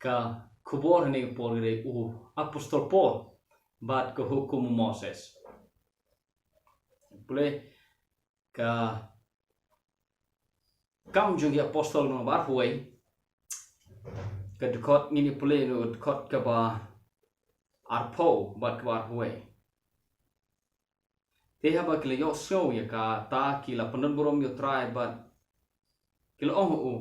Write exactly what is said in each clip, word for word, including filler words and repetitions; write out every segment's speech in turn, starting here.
ka khubor hangne ka por ka dei u apostol Paul bad ka hukum u Moses. Pule ka Kam jong ki Apostol nong ba arphew wei. Ka dkhot ngin ïa pule na ka dkhot kaba arphew bad kaba arphew wei. Te haba ki la ïohsngew ïa kata ki la pyndon burom ïa u Trai bad ki la ong ha u,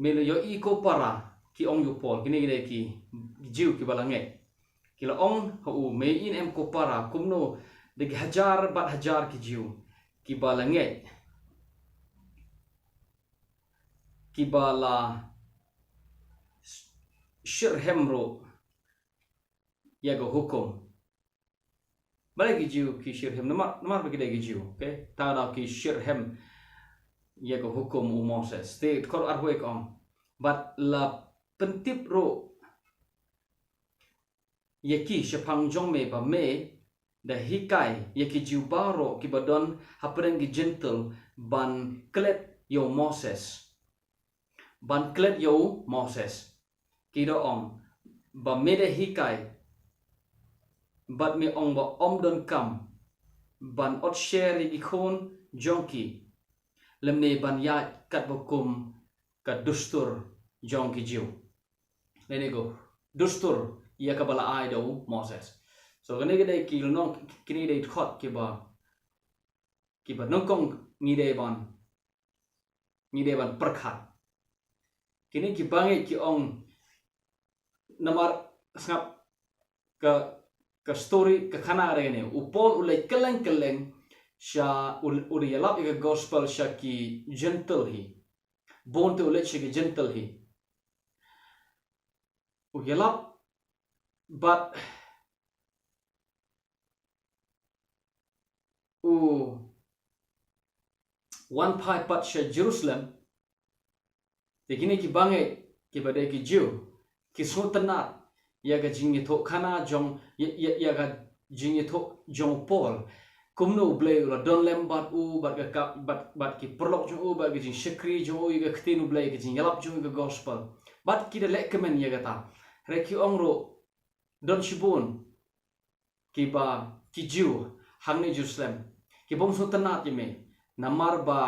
me la ïohi ko para, ki ong ïa u Paul, kine ki dei ki Jiw kiba la ngeit. Ki la ong ha u, me ïohi em ko para, kumno da ki hajar bad hajar ki Jiw kiba la ngeit, kiba la sh-, shyrhem ruh ïa ka hukum. Balei ki Jiw ki shyrhem? Namar, namar ba ki dei ki Jiw, okay? Te da ki shyrhem ïa ka hukum u Moses. Te dkhot arphew wei ka ong, bad la pyntip ruh ïa ki shaphang jong me ba me da hikai ïa ki Jiw baroh kiba don hapdeng ki Jentil ban klet ïa u Moses. Ban klet ïa u Moses. Ki da ong ba me da hikai bad me ong ba ym donkam ban ot sher ïa ki khun jong ki, lymne ban ïaid katba kum ka dustur jong ki Jiw. Lane ko dustur ïa kaba la ai da u Moses. So kane ka dei ki lynnong, kine dei dkhot kiba, kiba nyngkong ngi dei ban, ngi dei ban pyrkhat. Kine ki bangeit ki ong, namar sngap ka, ka story ka khana re ne. U Paul u leit kylleng kylleng sha u, u da ïalap ïa ka gospel sha ki Jentil hi. Bun te u leit sha ki Jentil hi. U ïalap bad u wan phai pat sha Jerusalem. Te kine ki bangeit kiba dei ki Jiw ki sngewtynnat ïa ka jingïathuhkhana jong, ïa, ïa, ïa ka jingïathuh jong u Paul. Kumno u Blei u la don lem bad u, bad ka, ka, bad, bad ki paralok jong u, bad ka jingshakri jong u ïa ka ktien u Blei, ka jingïalap jong u ïa ka gospel. Bad ki da leh kmen ïa kata. Hynrei ki ong ruh don shibun kiba, ki Jiw hangne Jerusalem ki bym sngewtynnat ïa me, namar ba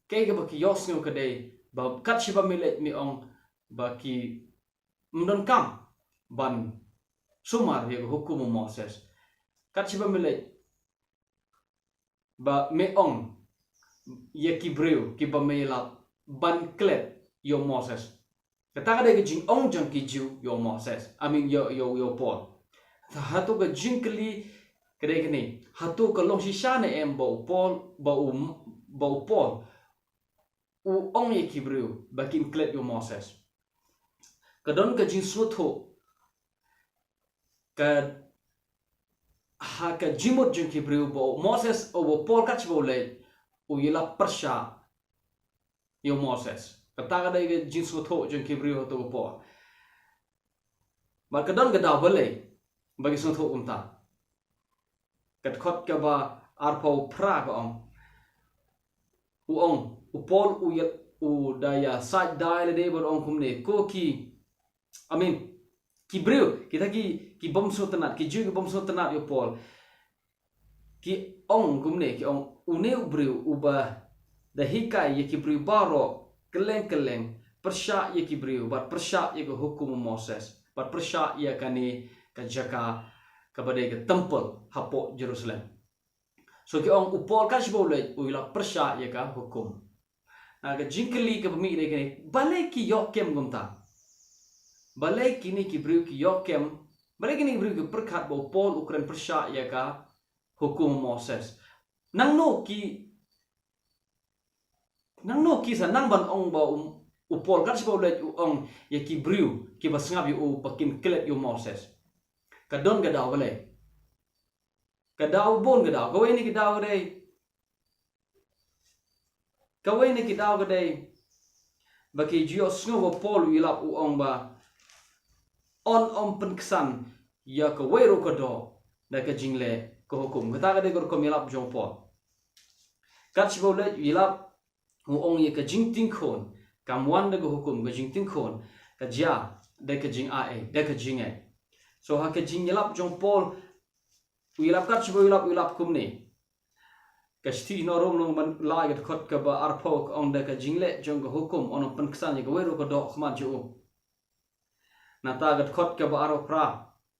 kaei kaba ki ïohsngew ka dei ba kat shaba me leit me ong ba ki ym donkam ban sumar ïa ka hukum u Moses. Kat shaba me leit ba me ong ïa ki briew kiba me ïalap ban klet ïa u Moses. Kata ka dei ka jingong jong ki Jiw ïa u Moses, I mean ïa, ïa, ïa u Paul. Te hato ka jingkylli ka dei kane, hato ka long shisha ne em ba u Paul, ba u, ba u Paul u ong ïa ki briew ba kin klet ïa u Moses? Ka don ka jingsngewthuh ka, ha ka jingmut jong ki briew ba u Moses, u, u Paul kat shaba u leit u ïalap pyrshah ïa u Moses. Kata ka dei ka jingsngewthuh jong ki briew hato u Paul. Bad ka don ka daw balei ba ki sngewthuh kumta. Ka dkhot kaba arphew phra ka ong, u ong, u Paul u ïa, u da ïasaid dai lade bad u ong kumne, ko ki, I mean, ki briew, kita ki, ki bym sngewtynnat, ki Jiw ki bym sngewtynnat ïa u Paul, ki ong kumne, ki ong, une u briew uba da hikai ïa ki briew baroh kylleng kylleng, pyrshah ïa ki briew bad pyrshah ïa ka hukum u Moses bad pyrshah ïa kane ka jaka kaba dei ka temple hapoh Jerusalem. So ki ong u Paul kat shaba u leit u ïalap pyrshah ïa ka hukum. Na ka jingkylli kaba mih dei kane, balei ki ïoh kem kumta? Balei kine ki briew ki ïoh kem? Balei kine ki briew ki pyrkhat ba u Paul u kren pyrshah ïa ka hukum u Moses? Nangno ki, nangno ki sa nang ban ong ba u, u Paul kat shaba u leit u ong ïa ki briew kiba sngap ïa u ba kin klet ïa u Moses? Ka don ka daw balei? Ka daw bun ka daw. Kawei na ki daw ka dei, kawei na ki daw ka dei ba ki ju ïohsngew ba u Paul u ïalap u ong ba un ym pynksan ïa kawei ruh ka doh da ka jingleh ka hukum. Kata ka dei ka rukom ïalap jong u Paul. Kat shaba u leit u ïalap u ong ïa ka jingtieng khun, kam wan da ka hukum, ka jingtieng khun, ka jia da ka jingaiei, da ka jingngeit. So ha ka jingïalap jong u Paul, u ïalap kat shaba u ïalap, u ïalap kumne. Ka shithi na u Rom lynnong ba lai ka dkhot kaba arphew ka ong da ka jingleh jong ka hukum yn pynksan ïa kawei ruh ka doh ha khmat jong u. Nangta ka dkhot kaba arphew phra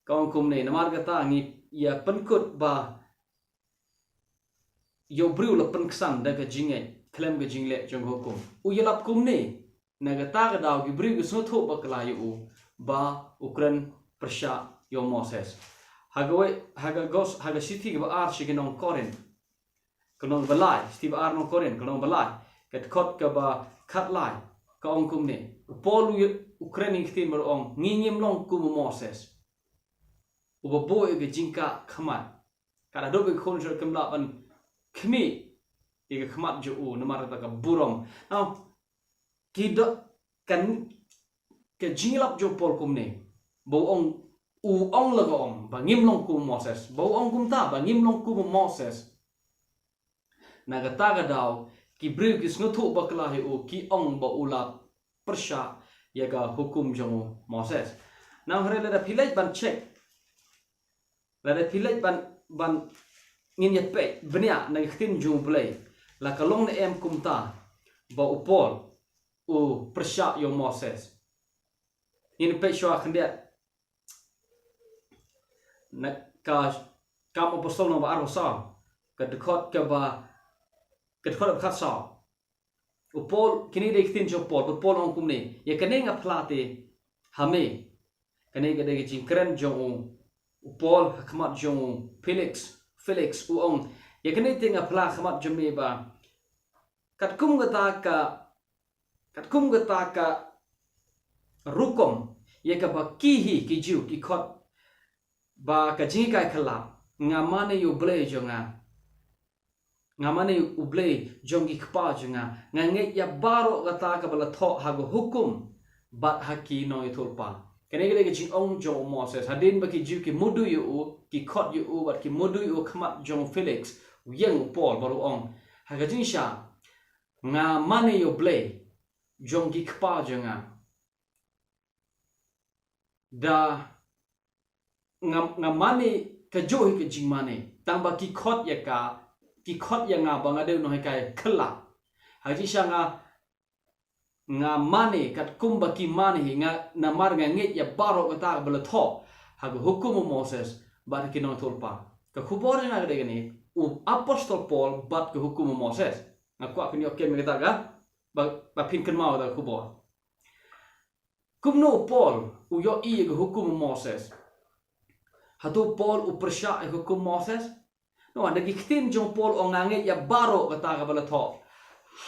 ka ong kumne, namar kata ngi ïa pynkut ba ïa u briew la pynksan da ka jingngeit khlem ka jingleh jong ka hukum. U ïalap kumne, na kata ka daw ki briew ki sngewthuh bakla ïa u ba u kren pyrshah ïa u Moses. Ha kawei, ha ka gos, ha ka shithi kaba ar sha ki nong Korinth. Ka lynnong ba lai, shithi ba ar nong Korinth, ka lynnong ba lai, ka dkhot kaba khatlai, ka ong kumne. U Paul u, u kren ïa ka ktien bad u ong, ngi ngim long kum u Moses, uba buh ïa ka jingkah khmat. Ka da duk ïa ka khun sha kim lah ban khmih ïa ka khmat jong u namar kata ka burom. Now, ki doh, kan, ka jingïalap jong u Paul kumne. Ba u ong, u ong la ka ong ba ngim long kum u Moses. Ba u ong kumta ba ngim long kum u Moses. Na kata ka daw ki briew ki sngewthuh bakla ïa u, ki ong ba u la pyrshah ïa ka hukum jong u Moses. Now hynrei lada phi leit ban check, lada phi leit ban, ban ngin ïa peit bniah na ka ktien jong u Blei, la ka long ne em kumta ba u Paul u pyrshah ïa u Moses. Ngin peit shuwa khyndiat na ka Kam Apostol lynnong ba arphew saw, ka dkhot kaba, ka dkhot kaba khatsaw. U Paul, kine dei ki ktien jong u Paul, u Paul u ong kumne, ïa kane nga phla te ha me. Kane ka dei ka jingkren jong u, u Paul ha khmat jong u Felix, Felix u ong, ïa kane te nga phla ha khmat jong me ba katkum kata ka, katkum kata ka rukom ïa kaba ki hi ki Jiw ki khot ba ka jinghikai khyllap, nga mane ïa u Blei jong nga, nga mane ïa u Blei jong ki kpa jong nga, nga ngeit ïa baroh kata kaba la thoh ha ka hukum bad ha ki nongïathuhlypa. Kane ka dei ka jingong jong u Moses. Hadien ba ki Jiw ki mudui ïa u, ki khot ïa u bad ki mudui ïa u ha khmat jong u Felix, u ïeng u Paul bad u ong, ha ka jingshisha nga mane ïa u Blei jong ki kpa jong nga. Da nga, nga mane kajuh hi ka jingmane, tang ba ki khot ïa ka, ki khot ïa nga ba nga dei u nonghikai khyllap. Ha ka jingshisha nga, nga mane katkum ba ki mane hi, nga, namar nga ngeit ïa baroh kata ba la thoh ha ka hukum u Moses bad ha ki nongïathuhlypa. Ka khubor jong nga ka dei kane, u Apostol Paul bad ka hukum u Moses. Nga kwah phin ïoh kem ïa kata ka, ba, ba phin kynmaw ïa ka khubor. Kumno u Paul u ïohi ïa ka hukum u Moses? Hato u Paul u pyrshah ïa ka hukum u Moses? Namar da ki ktien jong u Paul u ong, nga ngeit ïa baroh kata kaba la thoh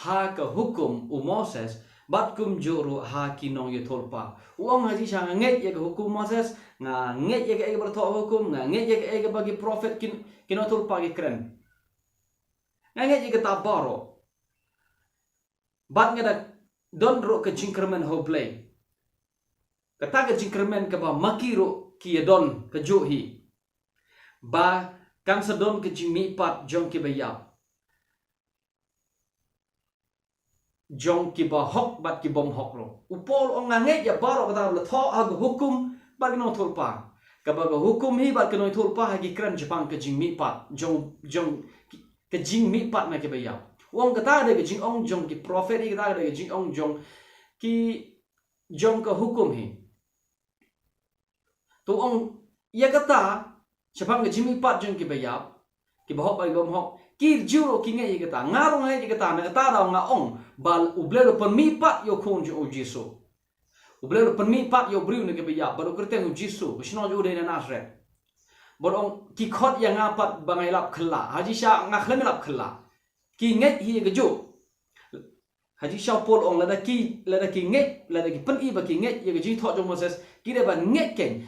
ha ka hukum u Moses bad kumjuh ruh ha ki nongïathuhlypa. U ong ha jingshisha nga ngeit ïa ka hukum u Moses, nga ngeit ïa kaei kaba la thoh ha ka hukum, nga ngeit ïa kaei kaba ki prophet, ki, ki nongïathuhlypa ki kren. Nga ngeit ïa kata baroh. Bad nga da don ruh ka jingkyrmen ha u Blei. Kata ka jingkyrmen kaba ma ki ruh ki ïa don kajuh hi. Ba kan sa don ka jingmihpat jong kiba ïap, jong kiba hok bad ki bym hok ruh. U Paul u ong nga ngeit ïa baroh kata ba la thoh ha ka hukum bad ki nongïathuhlypa. Kaba ka hukum hi bad ki nongïathuhlypa ha ki kren shaphang ka jingmihpat jong, jong ki, ka jingmihpat na kiba ïap. U ong kata ka dei ka jingong jong ki prophet hi, kata ka dei ka jingong jong ki, jong ka hukum hi. To u ong ïa kata shaphang ka jingmihpat jong kiba ïap, kiba hok bad kiba bym hok, ki Jiw ruh ki ngeit ïa kata, nga ruh nga ngeit ïa kata. Na kata daw nga ong ba u Blei u la pynmihpat ïa u Khun jong u Jisu. U Blei u la pynmihpat ïa u briew na kiba ïap bad u kyrteng u Jisu, ka shnong jong u dei na Nasareth. Bad u ong ki khot ïa nga pat ba nga ïalap khyllap. Ha jingshisha nga khlem ïalap khyllap. Ki ngeit hi ïa kajuh. Ha jingshisha u Paul u ong lada ki, lada ki ngeit, lada ki pyni ba ki ngeit ïa ka jingthoh jong u Moses, ki dei ban ngeit keiñ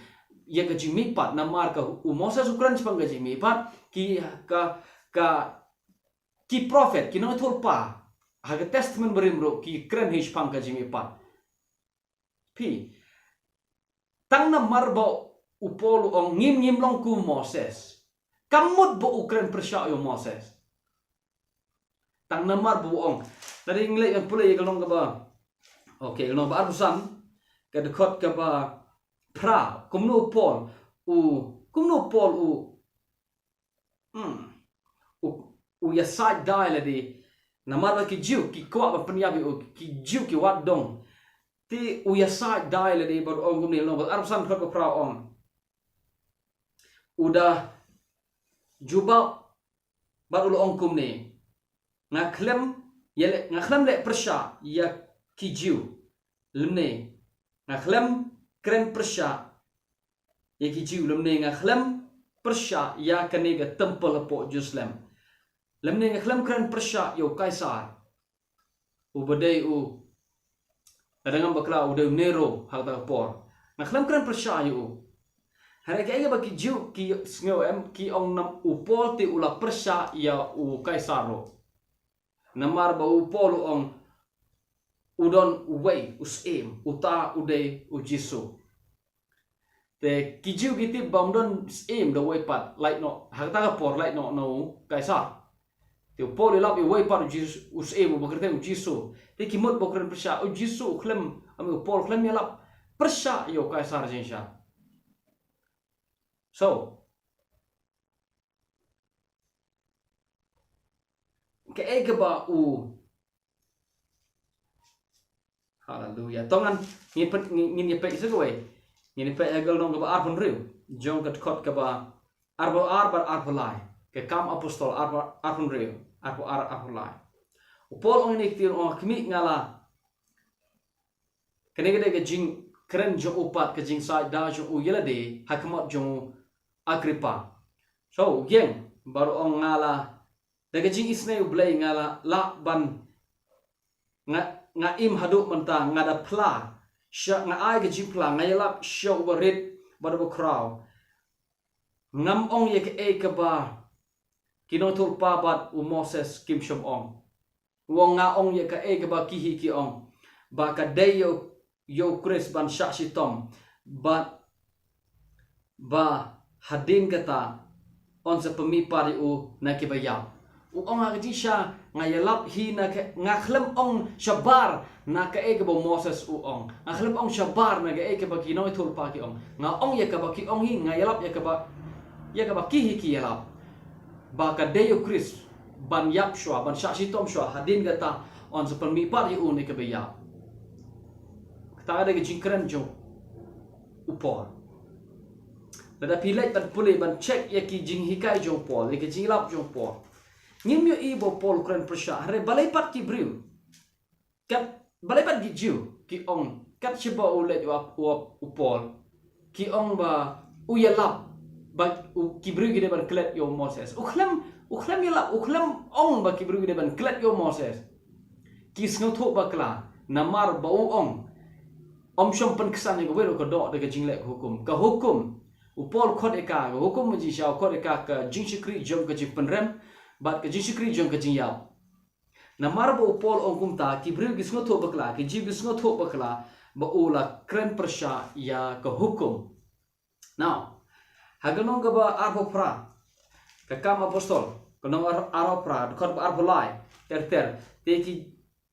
ïa ka jingmihpat, namar ka u Moses u kren shaphang ka jingmihpat, ki, ka, ka, ki prophet, ki nongïathuhlypa ha ka Testament Barim ruh ki kren hi shaphang ka jingmihpat. Phi, tang namar ba u Paul u ong ngim, ngim long kum u Moses, kam mut ba u kren pyrshah ïa u Moses. Tang namar ba u ong. Lada ngi leit ngan pule ïa ka lynnong kaba, okay, ka lynnong ba arphew san, ka dkhot kaba phra, kumno u Paul, u, kumno u Paul u, hmm, u, u ïasaid da ïa lade, namar ba ki Jiw ki kwah ban pynïap ïa u, ki Jiw ki wad dong. Te u ïasaid da ïa lade bad u ong kumne, lynnong ba arphew san dkhot ba phra u ong. U da jubab bad u la ong kumne, nga khlem ïa leh, nga khlem leh pyrshah ïa ki Jiw, lymne nga khlem kren pyrshah ïa ki Jiw, lymne nga khlem pyrshah ïa kane ka templ hapoh Jerusalem, lymne nga khlem kren pyrshah ïa u Kaisar, uba dei u, lada ngam bakla u dei u Nero ha kata ka por. Nga khlem kren pyrshah ïa u. Hynrei kaei kaba ki Jiw ki sngew em, ki ong, nam u Paul te u la pyrshah ïa u Kaisar ruh. Namar ba u Paul u ong u don uwei u syiem, uta u dei u Jisu. Te ki Jiw ki tip ba ym don syiem da uwei pat, lait noh, ha kata ka por lait noh na u Kaisar. Te u Paul u ïalap ïa uwei pat u Jisu, u syiem uba kyrteng u Jisu. Te ki mut ba u kren pyrshah, u Jisu u khlem, I mean, u Paul u khlem ïalap pyrshah ïa u Kaisar jingshisha. So, kaei kaba u, haleluya. To ngan, ngin pyn-, ngin, ngin ïa peit sa kawei. Ngin ïa peit ha ka lynnong kaba arphew hynriew jong ka dkhot kaba arphew ar bad arphew lai. Ka Kam Apostol arphew, arphew hynriew, arphew ar, arphew lai. U Paul u ong ïa kine ki ktien, u ong, khmih, nga la, kane ka dei ka jingkren jong u pat, ka jingsaid da jong u ïa lade ha khmat jong u Agrippa. So, u ïeng bad u ong, nga la, da ka jingisynei U Blei nga la lah ban, nga, nga im haduh mynta, nga da phla sha, nga ai ka jingphla, nga ïalap sha uba rit bad uba khraw. Ngam ong ïa kaei kaba ki nongïathuhlypa bad u Moses kim shym ong. U ong, nga ong ïa kaei kaba ki hi ki ong, ba ka dei ïa u, ïa u Khrist ban shah shitom, bad ba hadien kata un sa pynmih pat ïa u na kiba ïap. U ong, ha ka jingshisha nga ïalap hi na ka, nga khlem ong shabar na kaei kaba u Moses u ong. Nga khlem ong shabar na kaei kaba ki nongïathuhlypa ki ong. Nga ong ïa kaba ki ong hi, nga ïalap ïa kaba, ïa kaba ki hi ki ïalap, ba ka dei ïa u Khrist ban ïap shuwa, ban shah shitom shuwa, hadien kata un sa pynmih pat ïa u na kiba ïap. Kata ka dei ka jingkren jong u Paul. Lada phi leit ban pule, ban check ïa ki jinghikai jong u Paul, ïa ki jingïalap jong u Paul, ngim ïohi ba u Paul u kren pyrshah. Hynrei balei pat ki briew, kat, balei pat ki Jiw ki ong, kat shaba u leit u ap, u ap u Paul, ki ong ba u ïalap ba u, ki briew ki dei ban klet ïa u Moses. U khlem, u khlem ïalap, u khlem ong ba ki briew ki dei ban klet ïa u Moses. Ki sngewthuh bakla, namar ba u ong, ym shym pynksan ïa kawei ruh ka doh da ka jingleh ka hukum. Ka hukum, u Paul u khot ïa ka, ka hukum mynjingshwa u khot ïa ka, ka jingshakri jong ka jingpynrem bad ka jingshakri jong ka jingïap. Namar ba u Paul u ong kumta, ki briew ki sngewthuh bakla, ki Jiw ki sngewthuh bakla ba u la kren pyrshah ïa ka hukum. Now, ha ka lynnong kaba arphew phra, ka Kam Apostol, ka lynnong ar-, arphew phra, dkhot ba arphew lai, ter ter. Te ki,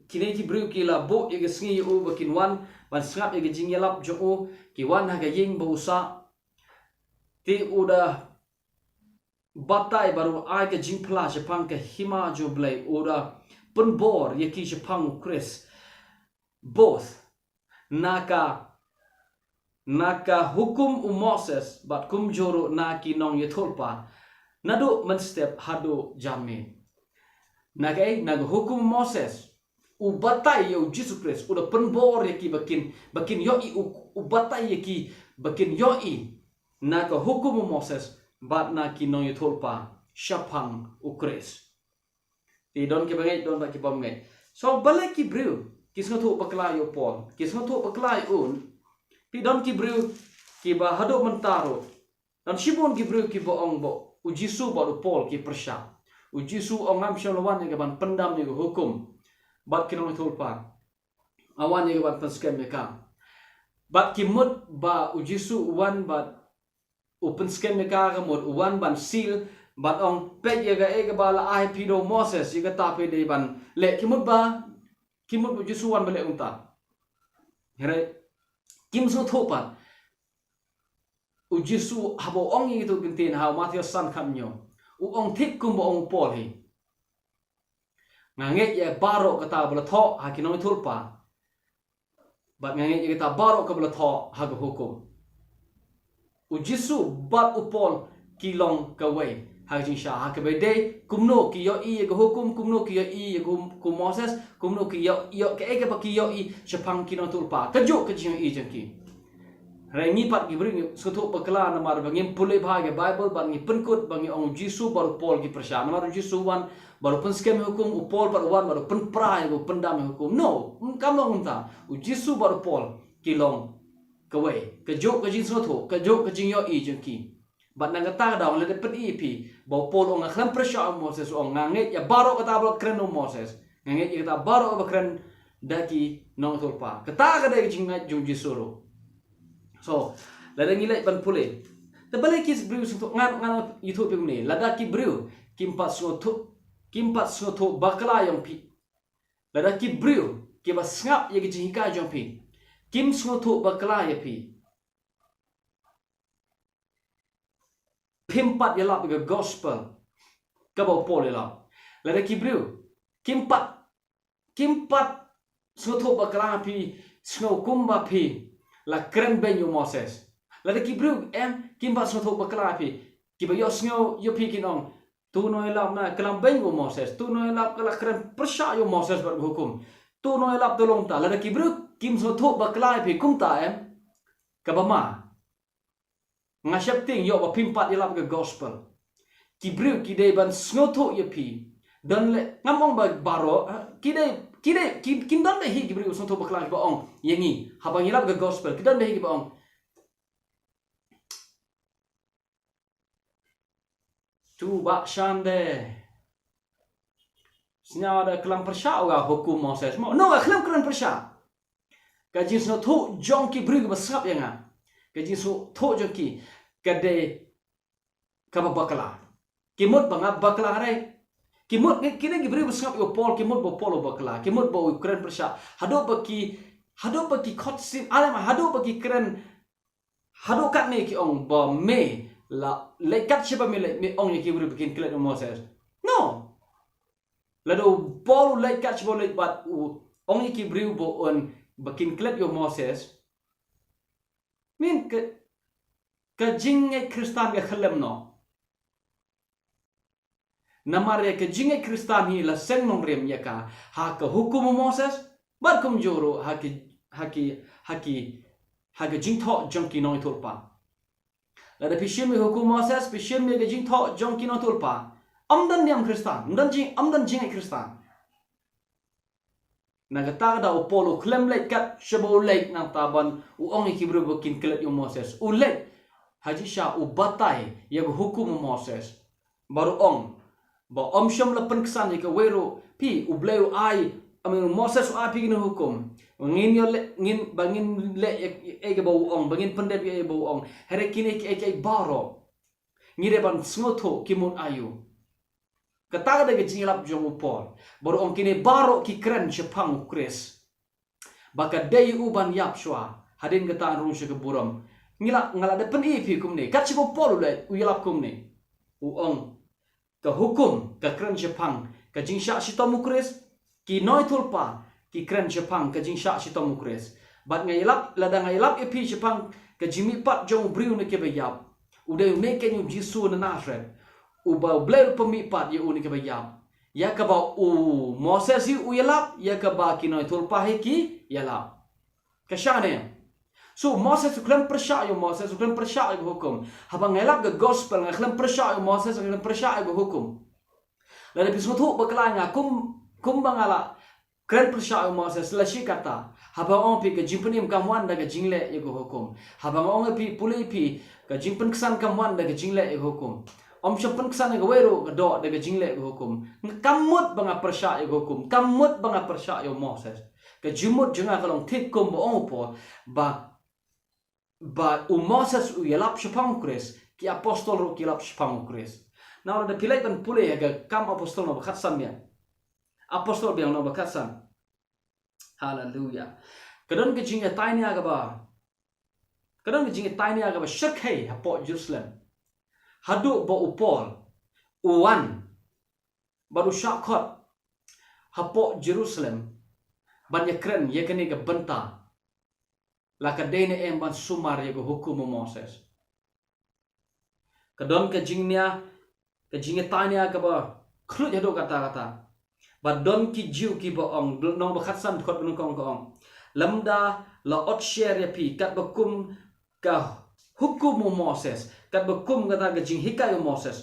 kine ki briew ki la buh ïa ka sngi ïa u ba kin wan ban sngap ïa ka jingïalap jong u, ki wan ha ka ïing ba u sah. Te u da batai bad u ai ka jingphla shaphang ka hima jong u Blei, u da pynbor ïa ki shaphang u Khrist, both na ka, na ka hukum u Moses bad kumjuh ruh na ki nongïathuhlypa, naduh mynstep haduh janmiet. Na kaei? Na ka hukum u Moses, u batai ïa u Jisu Khrist, u da pynbor ïa ki ba kin, ba kin ïohi, u, u batai ïa ki ba kin ïohi na ka hukum u Moses bad na ki nongïathuhlypa shaphang u Khrist. Te don kiba ngeit, don bad ki bym ngeit. So balei ki briew ki sngewthuh bakla ïa u Paul, ki sngewthuh bakla ïa u? Te don ki briew kiba haduh mynta ruh, don shibun ki briew kiba ong ba u Jisu bad u Paul ki pyrshah. U Jisu u ong, ngam shym la wan ïa ka ban pyndam ïa ka hukum bad ki nongïathuhlypa, nga wan ïa ka ban pynskhem ïa ka. Bad ki mut ba u Jisu u wan bad u pynskhem ïa ka, ka mut u wan ban seal bad ong, peit ïa kaei kaba la ai ha phi da u Moses, ïa kata phi dei ban leh. Ki mut ba, ki mut ba u Jisu u wan ban leh kumta. Hynrei Kim sngewthuh pat. U Jisu haba u ong ïa kito ki ktien ha u Mathaios san khatñiew, u ong thik kumba ong u Paul hi. Nga ngeit ïa baroh kata ba la thoh ha ki nongïathuhlypa. Bad nga ngeit ïa kata baroh kaba la thoh ha ka hukum. U Jisu bad u Paul ki long kawei ha ka jingshah, ha kaba ïadei kumno ki ïohi ïa ka hukum, kumno ki ïohi ïa ka hukum Moses, kumno ki ïoh, ïoh kaei kaba ki ïohi shaphang ki nongïathuhlypa. Kajuh ka jingïohi jong ki. Hynrei ngi pat ki briew ngi sngewthuh bakla namar ba ngim pule bha ïa ka Baibl bad ngi pynkut ba ngi ong u Jisu bad u Paul ki pyrshah. Namar u Jisu u wan bad u pynskhem ïa ka hukum, u Paul pat u wan bad u pynpra ïa ka, u pyndam ïa ka hukum. No, kam long kumta. U Jisu bad u Paul ki long kawei. Kajuh ka jingsngewthuh, kajuh ka jingïohi jong ki. Bad na kata ka daw lada peit ïa phi ba u Paul u ong nga khlem pyrshah ïa u Moses, u ong nga ngeit ïa baroh kata ba la kren u Moses. Nga ngeit ïa kata baroh ba kren da ki nongïathuhlypa. Kata ka dei ka jingngeit jong u Jisu ruh. So, lada ngi leit ban pule. Te balei ki briew sngewthuh, ngan, ngan ïathuh phi kumne. Lada ki briew kim pat sngewthuh, kim pat sngewthuh bakla ïa phi. Lada ki briew kiba sngap ïa ka jinghikai jong phi kim sngewthuh bakla ïa phi, phim pat ïalap ïa ka gospel kaba u Paul u ïalap. Lada ki briew kim pat, kim pat sngewthuh bakla ïa phi, sngew kumba phi la kren beiñ ïa u Moses. Lada ki briew em kim pat sngewthuh bakla ïa phi, kiba ïohsngew ïa phi kin ong, tu nongïalap na khlem beiñ ïa u Moses, tu nongïalap ka la kren pyrshah ïa u Moses bad ka hukum. Tu nongïalap te long kumta. Lada ki briew kim sngewthuh bakla ïa phi kumta em, kaba ma, nga sheptieng ïoh ba phim pat ïalap ka gospel. Ki briew ki dei ban sngewthuh ïa phi. Don leh, ngam ong ba baroh, ha, ki dei, ki dei, ki, kin don leh hi ki briew sngewthuh bakla kiba ong ïa ngi haba ngi ïalap ka gospel, ki don leh hi kiba ong, tu bah shan de, sñiaw de khlem pyrshah ïa ka hukum Moses mo. No, nga khlem kren pyrshah. Ka jingsngewthuh jong ki briew kiba sngap ïa nga, ka jingsngewthuh jong ki ka dei kaba bakla. Ki mut ba nga bakla re. Ki mut, ki, kine ki briew ba sngap ïa u Paul, ki mut ba u Paul u bakla, ki mut ba u kren pyrshah. Haduh ba ki, haduh ba ki khot sien, ale ma, haduh ba ki kren, haduh katne ki ong ba me la leit kat shaba me leit, me ong ïa ki briew ba kin klet ïa u Moses. No. Lada u Paul u leit kat shaba u leit bad u ong ïa ki briew ba un, ba kin klet ïa u Moses. Min ka, ka jingngeit Khristan ka khyllem noh. Namar ïa ka jingngeit Khristan hi la seng nongrim ïa ka ha ka hukum u Moses, bad kumjuh ruh ha ki, ha ki, ha ki, ha ka jingthoh jong ki nongïathuhlypa. Lada phi shim ïa ka hukum Moses, phi shim ïa ka jingthoh jong ki nongïathuhlypa, ym don niam Khristan, ym don jing, ym don jingngeit Khristan. Na kata ka daw u Paul u khlem leit kat shaba u leit nangta ban u ong ïa ki briew ba kin klet ïa u Moses. U leit ha jingshisha u batai ïa ka hukum u Moses. Bad u ong ba ym shym la pynksan ïa kawei ruh phi, U Blei u ai, I mean, u Moses u ai phi kine ki hukum. Ngin ïoh leh, ngin, ba ngin leh ïa, ïa, ïa kaba u ong, ba ngin pyndep ïa, ïa kaba u ong. Hynrei kine kiei kiei baroh ngi dei ban sngewthuh ki mut aïu. Kata ka dei ka jingïalap jong u Paul. Bad u ong kine baroh ki kren shaphang u Khrist. Ba ka dei u ban ïap shuwa. Hadien kata yn rung sha ka burom. Ngi la, nga la dep pyni ïa phi kumne. Kat shaba u Paul u leit, u ïalap kumne. U ong, ka hukum ka kren shaphang ka jingshah shitom u Khrist. Ki nongïathuhlypa ki kren shaphang ka jingshah shitom u Khrist. Bad nga ïalap, lada nga ïalap ïa phi shaphang ka jingmihpat jong u briew na kiba ïap, u dei une keiñ u Jisu na Nasareth, uba U Blei u pynmihpat ïa u na kiba ïap. Ïa kaba u Moses hi u ïalap, ïa kaba ki nongïathuhlypa hi ki ïalap. Ka shane. So, Moses u khlem pyrshah ïa u Moses, u khlem pyrshah ïa ka hukum. Haba nga ïalap ka gospel, nga khlem pyrshah ïa u Moses, nga khlem pyrshah ïa ka hukum. Lada phi sngewthuh bakla ïa nga kum, kumba nga la kren pyrshah ïa u Moses, la shi katta. Haba nga ong phi ka jingpynim kam wan da ka jingleh ïa ka hukum. Haba nga ong ïa phi, pule ïa phi, ka jingpynksan kam wan da ka jingleh ïa ka hukum. Ym shym pynksan ïa kawei ruh ka doh da ka jingleh ïa ka hukum. Nga kam mut ba nga pyrshah ïa ka hukum, kam mut ba nga pyrshah ïa u Moses. Ka jingmut jong nga ka long thik kumba ong u Paul, ba, ba u Moses u ïalap shaphang u Khrist, ki apostol ruh ki ïalap shaphang u Khrist. Now lada phi leit ban pule ha ka Kam Apostol nongbah khatsan biang. Apostol biang nongbah khatsan. Haleluya. Ka don ka jingïatainia kaba Ka don ka jingïatainia kaba shyrkhei hapoh Jerusalem. Haduh ba u Paul u wan bad u shah khot hapoh Jerusalem ban ïakren ïa kane ka bynta, la ka dei ne em ban sumar ïa ka hukum u Moses. Ka don ka jingnia, ka jingïatainia kaba khluit haduh katta katta. Ba don ki Jiw kiba ong, nong ba khatsan dkhot ba nyngkong ka ong, lymda la ot sher ïa phi katba kum ka hukum u Moses, katba kum kata ka jinghikai u Moses,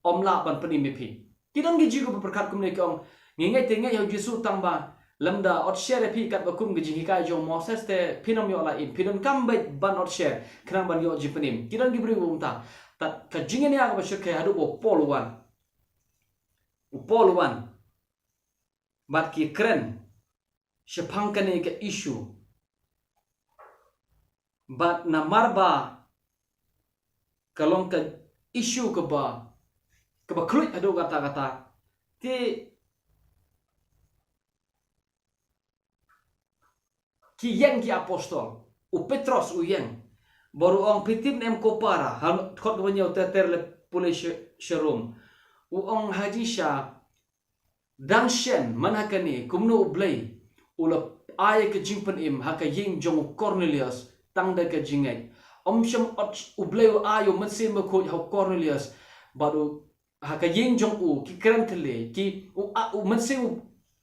ym lah ban pynim ïa phi. Ki don ki Jiw kiba pyrkhat kumne, ki ong, ngi ngeit te ngeit ïa u Jisu, tang ba lymda ot sher ïa phi katba kum ka jinghikai jong u Moses te phin ym ïoh la im, phi donkam beit ban ot sher khnang ban ïoh jingpynim. Ki don ki briew ba kumta. Tad ka jingïania kaba shyrkhei haduh ba u Paul u wan. U Paul u wan bad ki kren shaphang kane ka issue. Bad namar ba ka long ka issue kaba, kaba khluit haduh katta katta, te ki ïeng ki apostol, u Petros u ïeng bad u ong, phi tip ne em ko para, ha dkhot kaba hynñiew, ter ter leit pule sha, sha Rom. U ong, ha jingshisha dang shen man ha kane kumno U Blei u la ai ka jingpynim ha ka ïing jong u Cornelius tang da ka jingngeit. Ym shym ot U Blei u ai U Mynsiem Bakhuid ha u Cornelius bad u, ha ka ïing jong u ki kren thylliej, ki, u, a, U Mynsiem,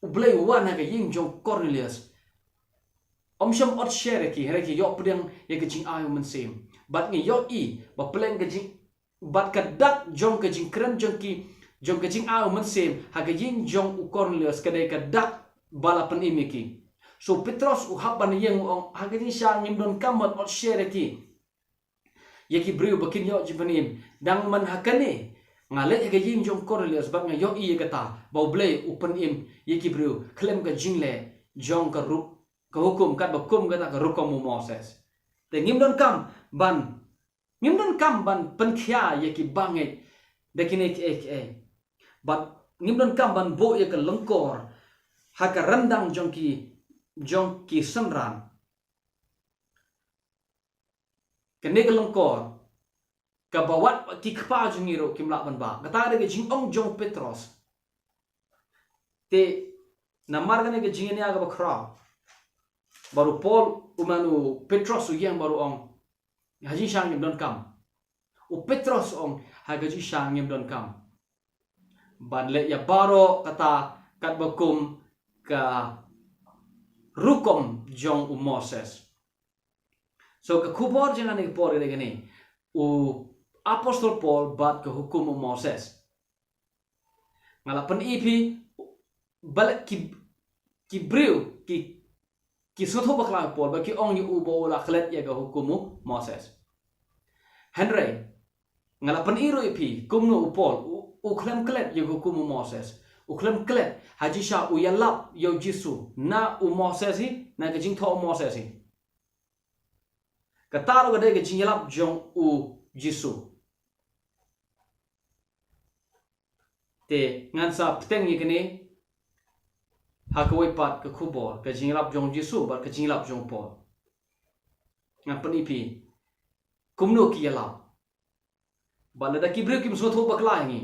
U Blei u wan ha ka ïing jong u Cornelius. Ym shym ot sher ïa ki, hynrei ki ïoh pdiang ïa ka jingai U Mynsiem. Bad ngi ïohi ba pleng ka jing, bad ka dak jong ka jingkren jong ki, jong ka jingai U Mynsiem ha ka ïing jong u Cornelius, ka dei ka dak ba la pynim ïa ki. So Petros u hap ban ïeng, u ong, ha ka jingshisha ngim donkam ban ot sher ïa ki, ïa ki briew ba kin ïoh jingpynim. Dang man ha kane nga leit ha ka ïing jong u Cornelius bad nga ïohi ïa kata, ba U Blei u pynim ïa ki briew khlem ka jingleh jong ka ru-, ka hukum, katba kum kata ka rukom u Moses. Te ngim donkam ban, ngim donkam ban pynkhia ïa ki bangeit da kine kiei kiei. Bad ngim donkam ban buh ïa ka lyngkor ha ka ryndang jong ki, jong ki synran. Kane ka lyngkor kaba wat ki kpa jong ngi ruh kim lah ban bah. Kata ka dei ka jingong jong u Petros. Te namar kane ka jingïania kaba khraw, bad u Paul, u man u Petros u ïeng bad u ong, ha jingshisha ngim donkam. U Petros u ong, ha ka jingshisha ngim donkam ban leh ïa baroh kata katba kum ka rukom jong u Moses. So ka khubor jong kane ka por ka dei kane, u apostol Paul bad ka hukum u Moses. Nga la pyni ïa phi, balei ki, ki briew ki, ki sngewthuh bakla ïa u Paul, ba ki ong ïa u ba u la klet ïa ka hukum u Moses. Hynrei nga la pyni ruh ïa phi kumno u Paul u, u khlem klet ïa ka hukum u Moses. U khlem klet ha jingshisha u ïalap ïa u Jisu na u Moses hi, na ka jingthoh u Moses hi. Kata ruh ka dei ka jingïalap jong u Jisu. Te ngan sa bteng ïa kane ha kawei pat ka khubor, ka jingïalap jong u Jisu bad ka jingïalap jong u Paul. Ngan pyni ïa phi kumno ki ïalap. Bad lada ki briew kim sngewthuh bakla ïa ngi,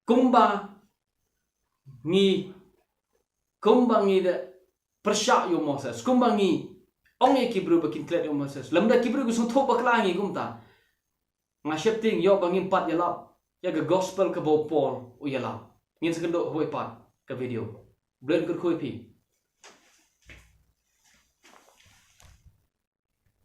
kumba ngi, kumba ngi da pyrshah ïa u Moses, kumba ngi ong ïa ki briew ba kin klet ïa u Moses, lymda ki briew ki sngewthuh bakla ïa ngi kumta, nga sheptieng ïoh ba ngim pat ïalap ïa ka gospel kaba u Paul u ïalap. Ngin sa kynduh ha kawei pat ka video. Blei un kyrkhu ïa phi.